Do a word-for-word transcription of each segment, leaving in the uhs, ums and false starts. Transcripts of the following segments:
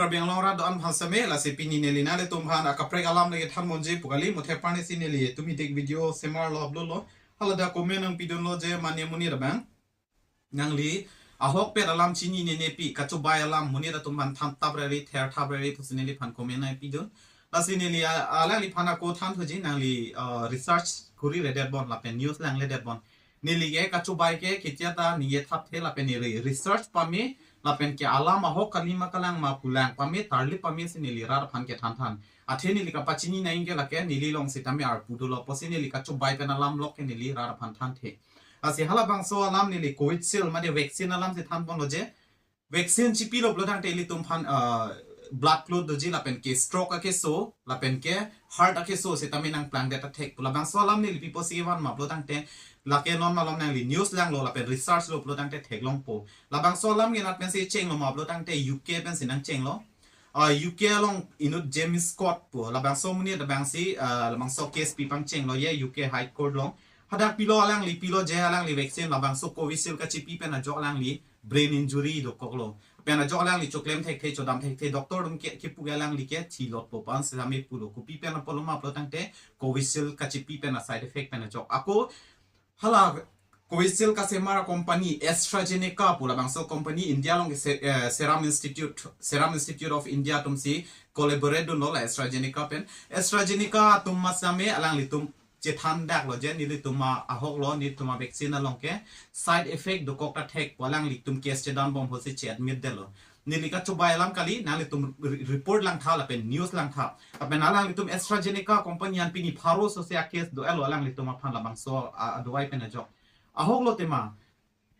Karbi Anglong rat do-an aphan sitame, lasi pini neli nanglitum aphan akaprek alam lake than ponji pu kali, muthe parni si neli tumi dik video semar lo upload lo. Hala dak comment nangpidunlo je mane monit abang, nangli ahok pen alam chinine ne pi, kachobai alam monit atum aphan than tap rari, ther tap rari pusi neliphan comment nangpidun. Lasi neli a-, alangliphan ako than thuji, nangli, uh, research kuri redet bon lapen news lang ledet bon. Neli ke kachobai ke ketia ta ningje thapthe lapen neli research pame lapen ke alam ahok kali ma kalang ma pulang pame, tarlip pame si neli rat aphan ke than than. Athe neli kapachini nangji ke lake neli along sitame arpu dolo pusi neli kachobai pen alam lok ke neli rat aphan thanthe. Lasi halabangso alam neli Covishield mate vaccine alam si than ponlo je. Vaccine chipilo pulo tangte ilitum aphan, uh, blood clot doji lapen ke stroke akeso, lapen ke heart akeso sitame nangplangdet athek pu. Labangso alam neli pi pusi van ma pulo tangte, lake non malom nangli news langlo lapen research lo pulo tangte theklongpo. Labangso alam ke nat pensi chenglo ma pulo tangte U K pensi nangchenglo. Uh, U K along inut James Scott pu, labangso monit abangsi, uh, labangso case pi pangchenglo ye U K High Court along. Hadak pilo alangli, pilo je alangli vaccine labangso Covishield kachipi pen ajok alangli brain injury dokoklo. Pen ajok alangli choklem thekthe, chodam thekthe, doctor atum ke, kepu ke alangli ke thilotpo pu-an sitame pulo. Kopi pen apotlo ma pulo tangte Covishield kachipi pen a side effect pen ajok. Ako hala Covishield kasemar company AstraZeneca pu labangso company India along ke se-, eh, Serum Institute, Serum Institute of India atumsi collaborate dunlo la AstraZeneca pen. AstraZeneca atum ma sitame alanglitum chethan daklo je nelitum a-, ahok lo, nelitum a-vaccine along ke side effect dokok ta thek pu alanglitum case chedam bom pusi che-admit detlo. Neli kachobai alam kali, nanglitum re-, report langtha lapen news langtha. Lapen alanglitum AstraZeneca company an pini pharo sose a-case do-etlo alanglitum aphan labangso a-, adawai pen ajok. Ahok lo tema.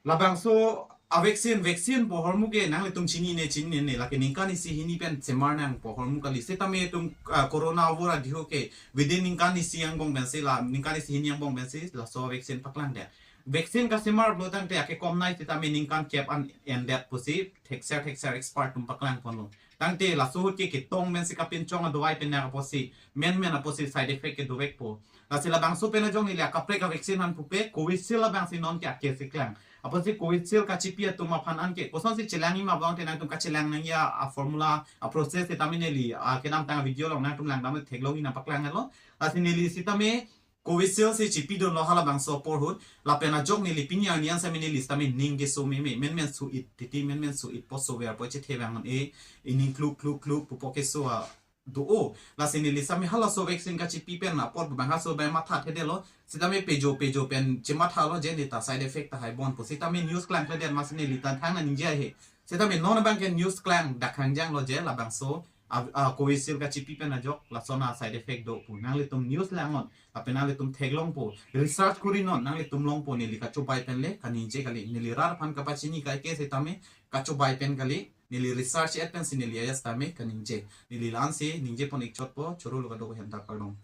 Labangso a-vaccine, vaccine pu ahormu ke nanglitum chinine, chinine, lake ningkan isi hini pen semar nang pu ahormu kali. Sitame itum, ah, corona avur adiho ke within ningkan isi angbong pensi la, ningkan isi hini angbong pensi laso vaccine paklangdet. Vaccine kasemar pulo tangte ake komnai sitame ningkan kep an endet pusi thekser thekser expert atum paklang ponlo. Tangte laso ahut ke ketong pensi kapinchong adawai pen nang apotsi, menmen apotsi side effect ke dovekpo. Lasi labangso pen ajok neli akaprek a-vaccine an pupe, Covishield labangsi non ke a-case keklang. Apotsi Covishield kachipi atum aphan an ke kosonsi chelangji ma bang te nangtum kachelang nangji a-formula, a-process sitame neli, ah, kedamtang video along nangtum langdam theklongji nangpaklanglo. Lasi neli sitame Covishield si chipidunlo halabangso apor ahut, lapen ajok neli pini arni an sitame neli sitame ning keso meme, menmen su-it titi, menmen su-it po sover po chethe vang e, ining kluk kluk kluk pupo keso a do-o. Lasi neli sitame halaso vaccine kachipi pen apor abang halaso abang mathathedetlo. Sitame pejo pejo pen chemathalo je neta side effect tahai bon pu. Sitame news klangkledet masi neli ta thang naningje he. Sitame non abang ke news klang dak hangjanglo je labangso a, a, Covishield kachipi pen ajok lason a-side effect do pu. Nanglitum news langnon, lapen nanglitum theklongpo, research kurinon, nanglitum longpo, neli kachobai pen le kaningje kali. Neli rat aphan kapachini kaike sitame kachobai pen kali. Neli research et pensi neli aya sitame kaningje. Neli la-ansi ningje pon ikchotpo, choro lo kadokave aphan ta kardom.